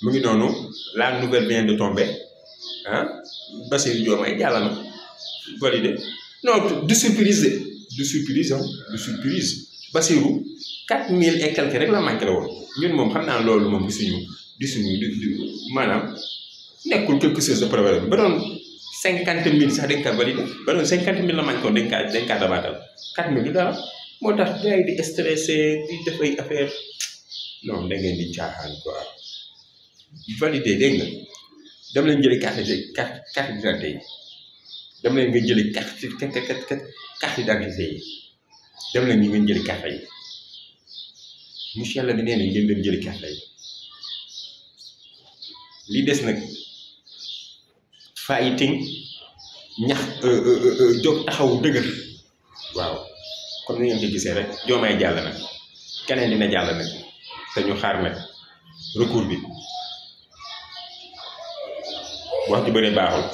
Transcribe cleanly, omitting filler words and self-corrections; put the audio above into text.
mu ngi noonu la nouvelle vient de tomber ah Bassirou Diomaye jàll na validé non du surprise du surprise Bassirou 4000 et quelque rek la manqué la woon ñun moom xam naa loolu moom gisuñu maanaam nekkul quelque chose de problème ba doon 50 000 sax dañ kaa validé ba doon 50 000 la manqué woon dañ kaa dabaatal 4000 du dara moo tax gars yi di stressé di def ay affaire non da ngeen di caaxaan quoi validé dégg nga dem leen jëli carte d'identité yi dem leen nga jëli carte d'identité yi dem leen ñu ngeen jëli carte yi monsieur la bi nee na ngeen dem jëli carte yi li des nag fighting ñax jóg taxaw dëgër waaw comme ni ngeen ko gisee rek Diomaye jàll na keneen dina jàll nag te ñu xaar nag recours bi wax ji bëre baaxul